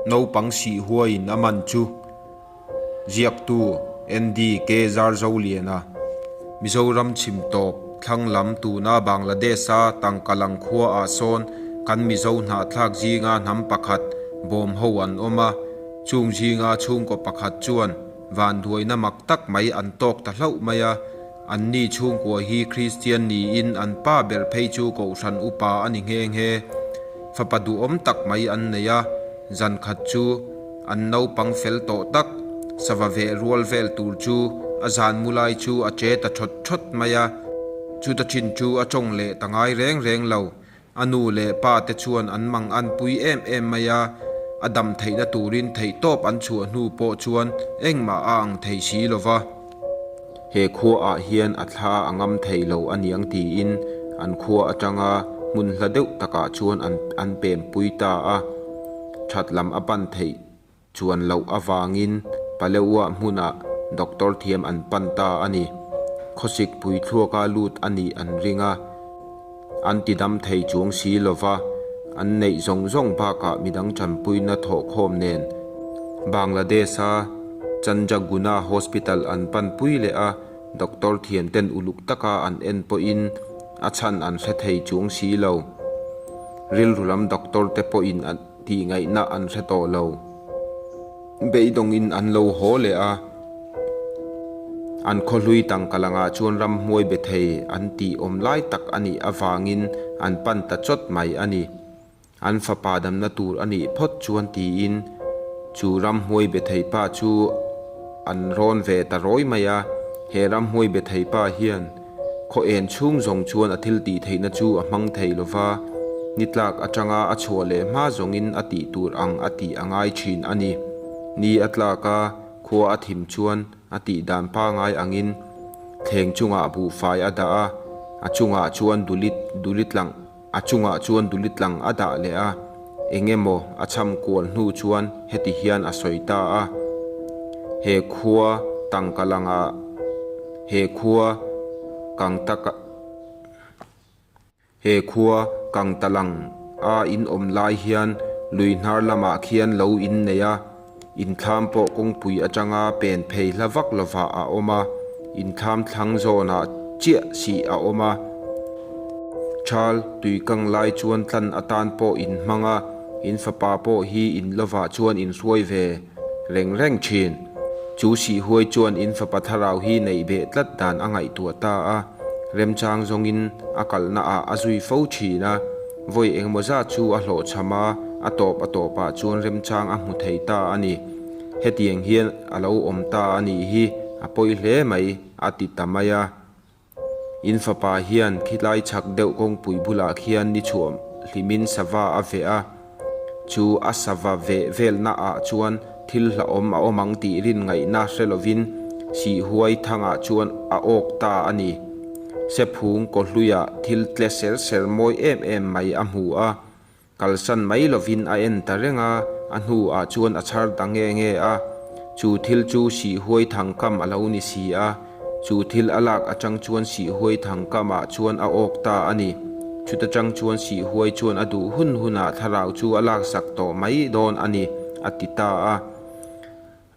Naupang sih huaiin a man chu ziaktu Andy K. Zarzoliana, Mizoram chhim tawp thlang lam tuna Bangladesh-a Tangkalang khuaah sawn kan Mizo hnahthlak zinga hnam pakhat bawm ho an awm a, chung zinga chhungkaw pakhat chuan vanduaina mak tak mai an tawk ta hlauh mai a, anni chhungkua hi Kristian niin an pa ber phei chu Kohhran upa a ni nghe nghe. Fapa duhawm tak mai an nei a, zan khat chu an naupang fel tawh tak, sava veh rual vel tur chu a zan mu lai chu a che ta thawt thawt mai a, chuta chin chu a tawng leh ta ngai reng reng lo. A nu leh pa te chuan an mang an pui em em mai a, a dam theihna turin theihtawp an chhuah hnu pawh chuan engmah a ang thei si lo va. He khuaah hian a thla a ngam thei lo a niang tiin an khua atanga hmun hla deuh takah chuan an an pempui ta a. That lam a pan theih chuan loh avangin Paleuah hmunah doctor thiam an pan ta a ni. Khawsik pui thluaka lut a nih an ring a, an ti dam thei chuang si lova, an neih zawng zawng bakah midang tanpuina thawhkhawm nen Bangladesh-a Chandraguna Hospital an panpui leh a, doctor thiamten uluk taka an en pawhin a chhan an hre thei chuang si lo. Rilru lam doctor te pawhin an tihngaihna an hre tawh lo. Beidawngin an lo haw leh a, an khawhlui tangka langah chuan ramhmuai be thei an tih awm lai tak a nih avangin an pan ta chawt mai a ni. An fapa damna tur a nih phawt chuan tiin chu ramhmuai be thei pa chu an rawn ve ta rawi mai a, he ramhmuai be thei pa hian khaw en chhung zawng chuan a thil tih theihna chu a hmang thei lo va, ni tlak atanga a chhuah leh hma zawngin a tih tur ang a tih a ngai thin a ni. Ni a tlak a, khua a thim chuan a tih dan pangai angin thleng chungah buhfai a dah a, a chungah chuan dulit dulit lang A chungah chuan Dulitlang a dah leh a, eng emaw a cham kual hnu chuan heti hian a sawi ta a, He khua tangka langah, he khua kang ta he khua kang ta lang a in awm lai hian lui hnar lamah khian lo in nei a, inthlam pawh kawngpui atanga pen phei hla vak lovah a awm a, inthlam thlang zawnah chiah sih a awm a. Thal tui kang lai chuan tlan atan pawh in hmang a, in fapa pawh hi in lovah chuan in hruai ve reng reng thin. Chu sih huai chuan in fapa thlarau hi neih beh tlat dan a ngaihtuah ta a, remchang zawngin a kalna ah a zui fo thin a. Vawi engemaw zat chu a hlawhchham a, a tawp a tawpah chuan remchang a hmu thei ta a ni. Hetiang hian a lo awm ta a nih hi a pawi hle mai, a ti ta mai a. In fapa hian khilai chhak deuh kawngpui bulah khian ni chhuah hlimin sava a veh a, chu a sava veh velna ah chuan thil hlauhawm a awm ang tih rin ngaihna hre lovin Sihhuai thangah chuan a awk ta a ni. Sephung kawhluiah thil tle ser ser mawi em em mai a hmu a, kalsan mai lovin a en ta reng a, a hnuah chuan a chhar ta nge nge a. Chu thil chu Sihhuai thangkam a lo ni si a, chu thil a lak atang chuan Sihhuai thangkamah chuan a awk ta a ni. Chuta tang chuan Sihhuai chuan a duh hun hunah thlarau chu a laksak tawh mai dawn a ni, a ti ta a.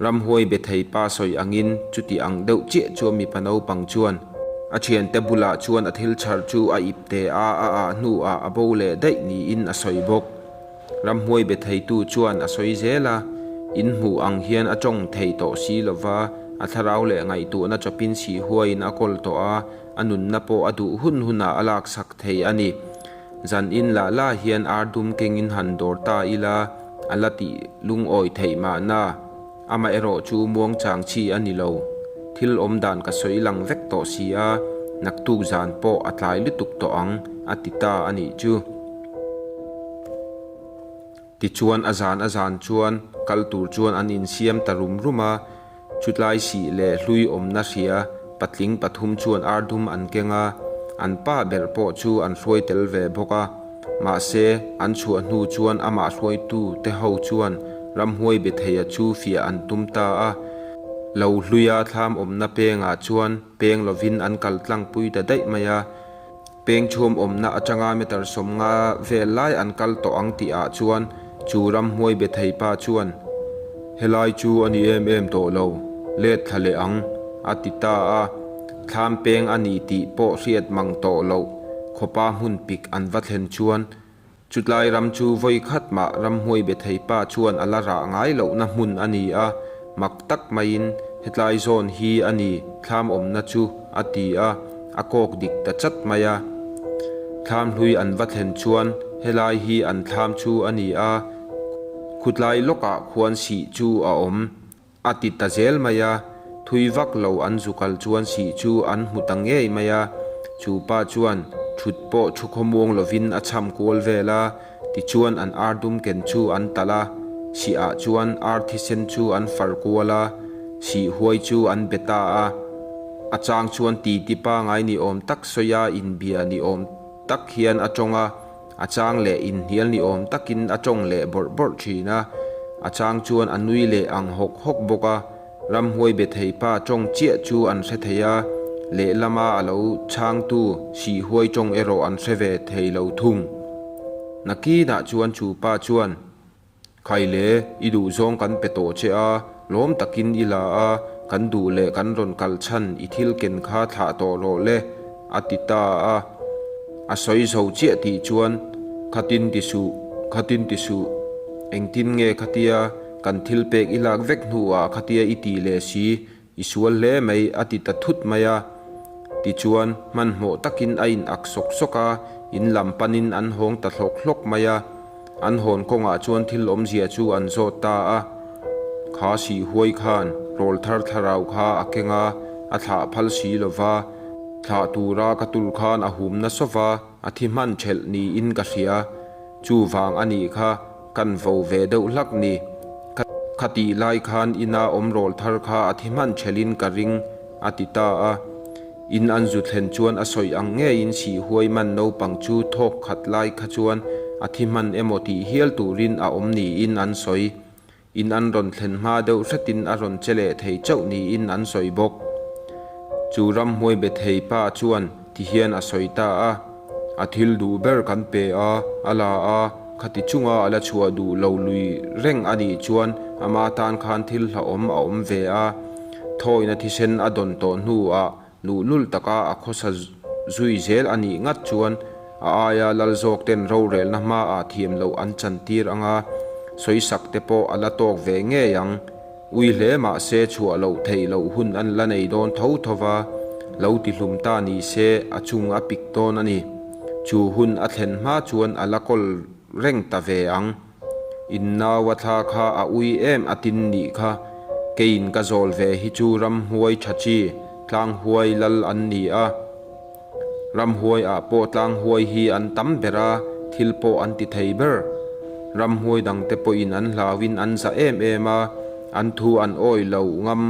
Ramhuai be thei pa sawi angin chuti ang deuh chiah chu mipa naupang chuan a thiante bulah chuan a thil chhar chu a ip te a, a ah hnuah a bo leh daih niin a sawi bawk. Ramhuai be theitu chuan a sawi zel a, in hmuh ang hian a tawng thei tawh si lova, a thlarau leh ngaihtuahna chawpin sihhuaiin a kawl tawh a, a nunna pawh a duh hun hunah a laksak thei a ni. Zan in lah lah hian ar dum kengin han dawr ta ila, a la tih lungawi theih mahna, amaherawh chu muangchang chi a ni lo. Thil awm dan ka sawi lang vek tawh si a, naktuk zan pawh a tlai lutuk tawh ang, a ti ta a nih chu. Tichuan a zan a zan chuan kal tur chuan an insiam ta rum rum a, chutlai sih leh hlui awmna hria patling pathum chuan ar dum an keng a, an pa ber pawh chu an hruai tel ve bawk a. Mahse, an chhuah hnu chuan amah hruaitu te ho chuan ramhuai be theia chu fiah an tum ta a. Lo hluia thlam awmna pengah chuan peng lovin an kal tlangpui ta daih mai a. Peng chhum awmna atanga meter 50 vel lai an kal tawh ang tih ah chuan Chu ramhmuai be thei pa chuan, Helai chu a ni em em tawh lo, let thla leh ang, a ti ta a. Thlam peng a ni tih pawh hriat mang tawh loh khawpa hmun pik an va thlen chuan Chutlai ram chu vawi khat mah ramhmuai be thei pa chuan a la rah ngai lohna hmun a ni a, mak tak maiin hetlai zawn hi a ni thlam awmna chu a ti a, a kawk dik ta chat mai a. Thlam hlui an va thlen chuan helai hi an thlam chu a ni a, khutlai lawkah khuan sih chu a awm. A ti ta zel mai a, thui vak lo an zu kal chuan sih chu an hmu ta ngei mai a, chu pa chuan thut pawh thu khawmuang lovin a chham kual vel a, tichuan an ar dum ken chu an talh a, sih ah chuan ar thisen chu an far kual a, sih huai chu an be ta a, a chang chuan ti ti pangai ni awm tak sawi a inbia ni awm tak hian a tawng a. A chang leh inhnial ni awm takin a tawng leh bawrh bawrh thin a, a chang chuan a nui leh ang hawk hawk bawk a. Ramhuai be thei pa tawng chiah chu an hre thei a, lehlama a lo chhangtu sihhuai tawng erawh an hre ve thei lo thung. Nakinah chuan chu pa chuan. Khaile, i duh zawng kan pe tawh che a, lawm takin i la a, kan duh leh kan rawn kal chhan i thil ken kha thlah tawh rawh le, a ti ta a. A sawi zo chiah tih chuan, Khatin ti suh, khatin ti suh, engtin nge khatia kan thil pek i lak vek hnuah khatia i tih leh si, I sual hle mai a ti ta thut mai a. Tichuan, hmanhmawh takin a in ak sawk sawk a, in lam panin an hawng ta hlawk hlawk mai a. An hawn kawngah chuan thil awmzia chu an zawt ta a. Kha sih huai khan rawlthar thlarau kha a keng a, a thlah phal si lo va, thlah tura ka tul khan a hum nasa va, a thi hman thelh niin ka hria. Chuvang a nih kha. Kan vo ve deuh hlak ni. Kha tih lai khan ina awm rawl thar kha a thi hman thelin ka ring, a ti ta a. In an zu thlen chuan a sawi ang ngeiin sihhuai man naupang chu thawk khat lai kha chuan a thi hman emaw tih hial turin a awm niin an sawi. In an rawn thlen hma deuh hretin a rawn che leh thei chauh niin an sawi bawk. Chu ramhmuai be thei pa chuan ti hian a sawi ta a, A thil duh ber kan pe a, a la a, khati chunga a la chhuah duh lo lui reng a nih chuan ama tan khan thil hlauhawm a awm ve a. Thawina thisen a dawn tawh hnuah luhlul taka a khawsa zui zel a nih ngat chuan a aia lal zawk ten rorelna hmaah thiam loh an chantir anga sawisak te pawh a la tawk ve ngei ang. Ui hle mah se chhuah loh theih loh hun an la nei dawn tho tho va, lo ti hlum ta ni se a chung a pik dawn a ni. Chu hun a thlen hma chuan a la kawl reng ta ve ang. In nau a thla kha a ui em a tin nih kha. Keiin ka zawl ve hi chu ramhuai tha chi, tlanghuai lal an ni a. Ramhuai ah pawh tlanghuai hi an tam ber a, thil pawh an ti thei ber. Ramhuai dangte pawhin an hlauin an za em em a, an thu an awi lo ngam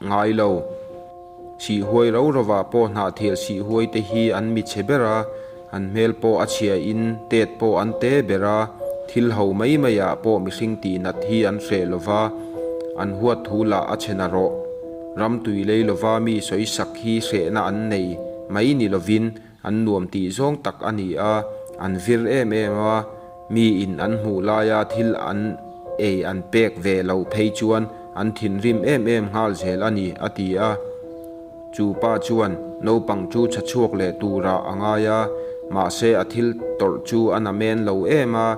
ngai lo. Sihhuai ro rovah pawh hnahthial sihhuai te hi an mi chhe ber a, an hmel pawh a chhia in tet pawh an te ber a, thil ho mai mai ah pawh mihring tih nat hi an hreh lo va, an huat thu lah a chhe na rawh. Ram tui lei lova mi sawi sak hi hrehna an nei mai ni lovin an nuam tih zawng tak a ni a, an vir em em a, mi in an hmuh laia thil an ei an pek ve lo phei chuan an thinrim em em nghal zel a ni, a ti a. Chu pa chuan naupang chu tha chhuak leh turah a ngai a, mahse a thil tawrh chu a namen lo em a,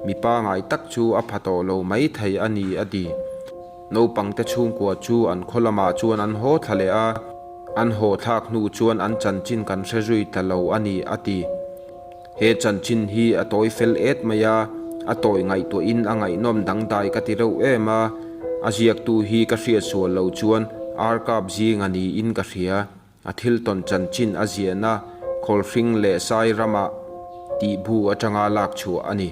mi pangai tak chu a pha tawh lo mai thei a ni, a ti. Naupangte chhungkua chu an khaw lamah chuan an haw thla leh a, an haw thlak hnu chuan an chanchin kan hre zui ta lo a ni, a ti. He chanchin hi a tawi fel et mai a, a tawi ngaihtuahin a ngaihnawm dangdai ka ti reuh em a, a ziaktu hi ka hriat sual lo chuan Arkap zinga niin ka hria. A thil tawn chanchin a ziahna Khawlhring leh Sai ramah tih bu atanga lak chhuah a ni.